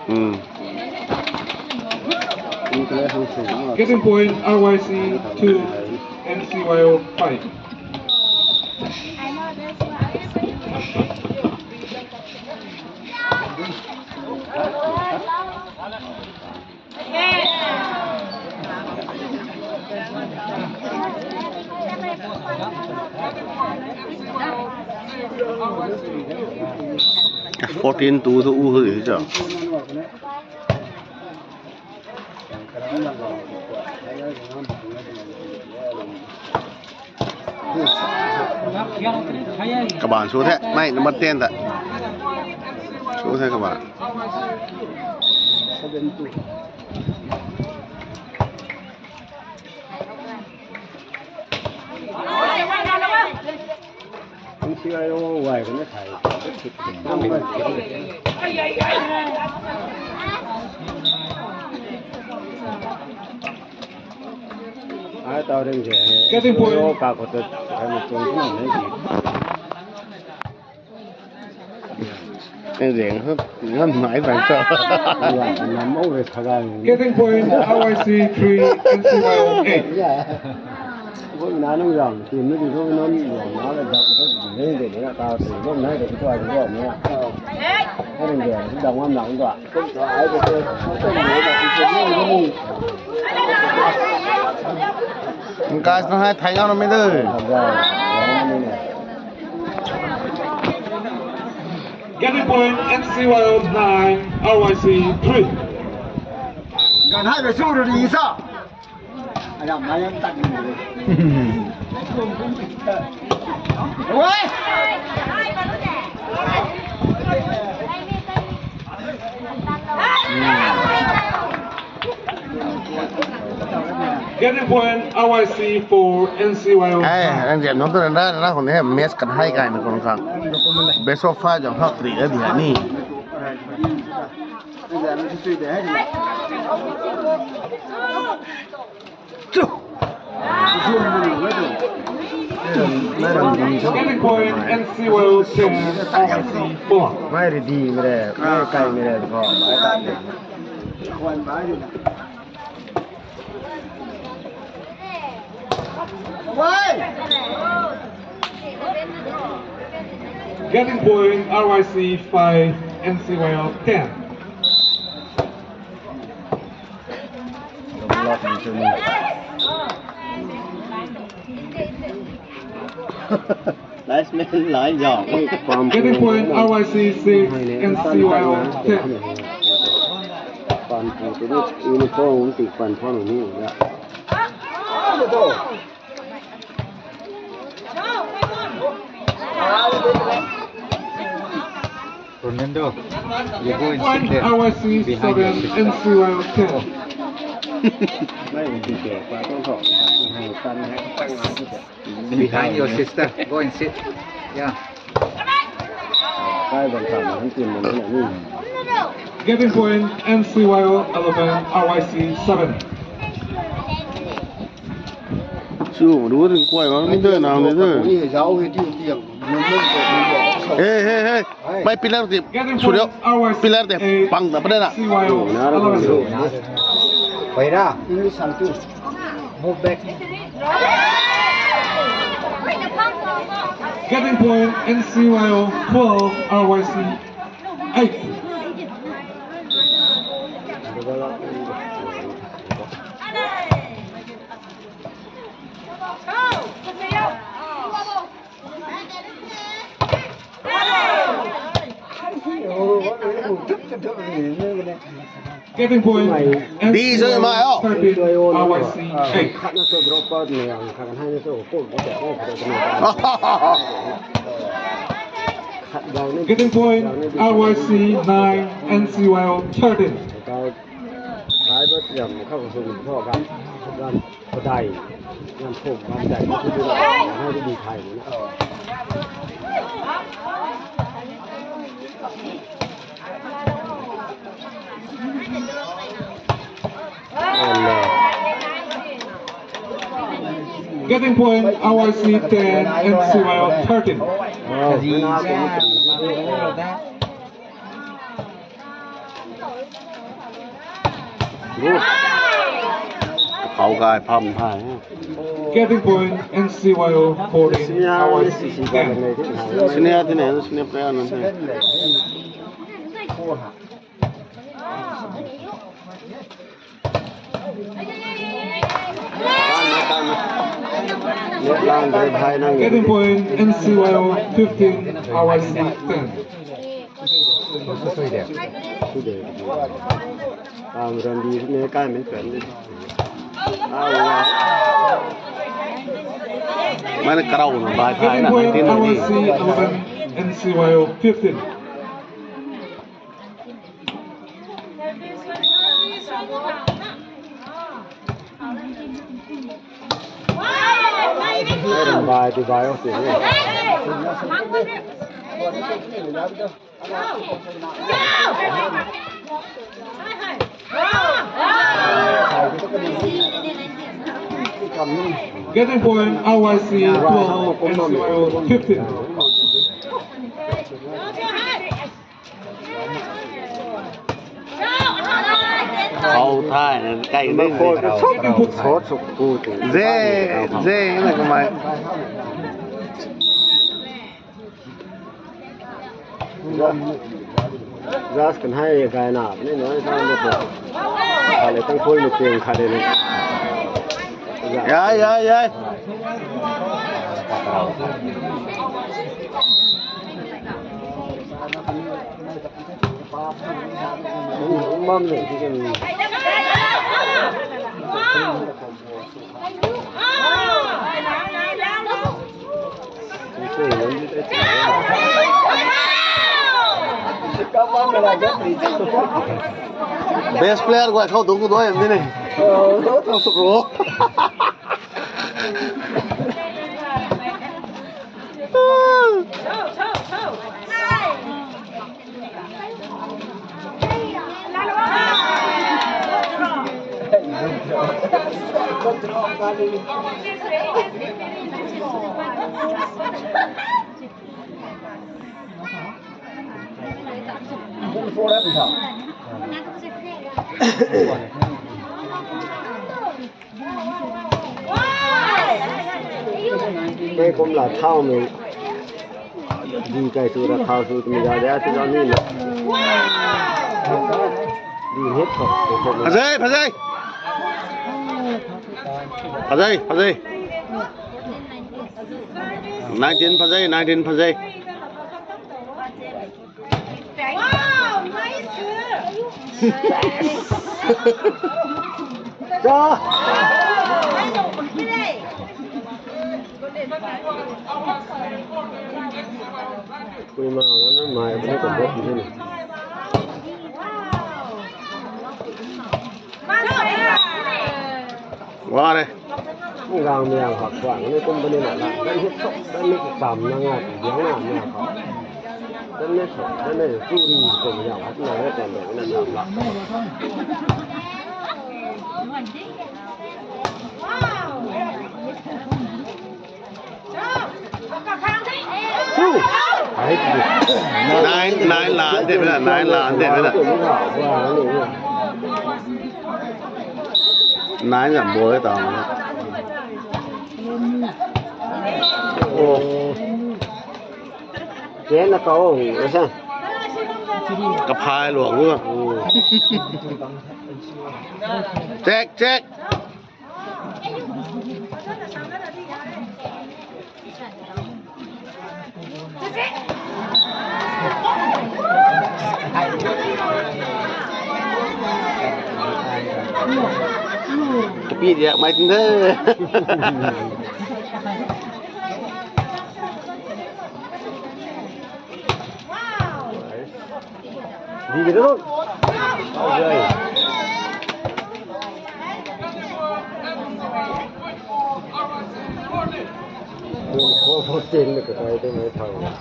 ອືມ Getting point, R Y C two, N C Y O five. Fourteen two to u. ກະບານຊູແທ້ ໄມ້ນຳມັນເຕັ້ນແທ້ ຊູແທ້ກະບານ. Getting point, R Y C three, N C Y O eight. ມັນກາຍສະຫາຍໄທເອົານຳແມ່ເດີ. Getting point, N C Y O nine, R Y C three. ການໃຫ້ໄປສູ້ດີຊະ ອັນນັ້ນມາຍັງຕັດຢູ່ເລີຍ ໂອ້ຍ. Getting point, R Y C four, N C Y O. ເອີ ອັນເດຍນ້ອງຕົວນັ້ນນະ ຄົນນີ້ແຮມແມັດກັນໃຫ້ກັນຄົນຂ້າງ ເບສໂຊຟາຈອງຮອກຕີເອີເດຍນີ້. Getting point, N C Y O ten, R Y C four. ໄມ້ດີໆ ແມ່ນແຫຼະ ໄມ້ໄກແມ່ນແຫຼະ ພໍໄມ້ຕັດ. Getting point, R Y C five, N C Y O ten. ຫຼາຍແມ່ນຫຼາຍຢ່າງ. Getting point, R Y C six, N C Y O ten. ປັນຜູ້ຕົວນີ້ ຢູ່ໃນໂປ້ງມັນຕິດປັນພວກນີ້ແລ້ວ. Ronaldo, you go and sit there behind your sister. ใกล้บอลสามมันเตรียมมันขนาดนี้. Getting point, N C Y O eleven, R Y C seven. ຊູມາດູ ເຖິງກ້ວຍມັນມີເດີນາວເດີ. ເຮີ້ຍ ເຮີ້ຍ ເຮີ້ຍ ໄປ ປີແລ້ວຕິ ຊູດຽວ ປີແລ້ວແຕ່ ປັງນະ ປະເດັນນະ. Move back. Getting point, N C Y O twelve, R Y C eight. Getting point, ດີເຊີມາແລ້ວ R Y C eight. ເກັບເປັນພອຍ R Y C nine, N C Y O thirteen. ຂາຍເບິດຢ່າງເຂົ້າສູ່ພໍ່ກັນ ຍາມບໍ່ໄດ້ ຍາມໂຄກຍາມໃຈ ຄືເຮົາໄດ້ດີໄທນະ. ອັນແລ້ວ Getting point, R Y C ten, N C Y O thirteen. ເຂົາກາຍພາມພາຍ Getting point, N C Y O fourteen, R Y C ten. ຊິເນຍ ຊິເນຍ ຊິເນຍ ແປອັນນັ້ນ ຕາມມາ ຕາມມາ ເນຍ ລ້າງໄດ້ພາຍນັ່ງ Getting point, N C Y O fifteen, R Y C ten. ຕາມເລື່ອງດີ ເນຍ ກາຍແມ່ນແປນເດ້ ເອົາລະ ມັນກະເລົານະ ບາຍພາຍນະ Getting point, R Y C eleven, N C Y O fifteen. ໄດ້ລຳບາຍ ຕິບາຍອອກເສຍງເລີຍ Getting point, R Y C twelve, N C Y O fifteen. ເຂົ້າທ້າຍນັ້ນ ໃກ້ໜຶ່ງ ໂຄດ ໂຄດ ໂຄດ ເຈ ເຈ ນັ້ນກະມາ ຢາກກັນໃຫ້ກາຍໜາບ ນ້ອຍໆ ຕາມບໍ່ພໍ ຂາດເລີຍ ຕັ້ງຄົນມີເກັ່ງ ຂາດເລີຍ ຍາຍ ຍາຍ ຍາຍ ມັນເລີຍທີ່ຈະມີ Best player ກວ່າເຂົ້າຕົງດ້ວຍນີ້ ເອີ ເຂົ້າສຸກໂລ. ໄປກົ້ມລາເທົາແມ່ນ ດີໃຈສູ້ລາເທົາສູ້ແຕ່ມີຢາແລ້ວ ທີ່ເຮົານີ້ນະ ດີເຮັດເຂົາ ພາເຊ ພາເຊ ພາເຊ ພາເຊ nineteen ພາເຊ nineteen ພາເຊ. ຄຸຍມານັ້ນໝາຍບໍ່ໄດ້ກຳນົດຢູ່ນີ້ ວ່າເດ້ ມັນກາງແມວງຄັກຂວາງໃນກົມປະເດັນນັ້ນ ໄດ້ເຮັດສອງ ໄດ້ເຮັດສາມນາງາມ ດຽວນາງາມຄັກ ໄດ້ເຮັດສອງ ໄດ້ເຮັດສູນກົມຍາວ ນາງໄດ້ຕອນໃດນັ້ນນາງລະ ນາຍ ນາຍຫຼານເດັດໄປລະ ນາຍຫຼານເດັດໄປລະ ນາຍນະບໍ່ໄດ້ຕາມ ໂອ້ ເຈນນະກະໂອງ ວ່າຊັ້ນ ກະພາຍຫຼວງເນາະ ແຈກ ແຈກ. ກະປີດຽວ ໄມເຕີ. ດີເດີລູກ ເອົາເລີຍ ໂອ້ໂຫ ເກັ່ງເລີຍ ກະໄດ້ໄມ້ເທົ່າ ມັນ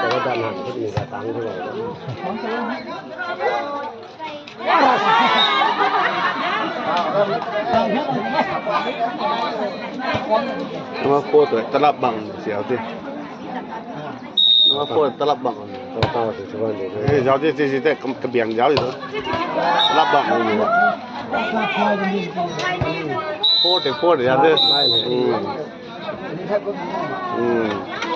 ກະວ່າດ້ານຫັ້ນເຮັດນີ້ກະຕັງເທົ່າໃດ. ມາໂຄດຕະລັບບັງ ຊິເອົາຕິ ມາໂຄດຕະລັບບັງ ເອົາຕິ ຊິເອົາຕິ ຊິເອົາຕິ ຊິແຕ່ກະບຽງຊິເອົາຕິ ຕະລັບບັງ ໂຄດ ໂຄດ ຢ່າເດີ ອືມ ອືມ.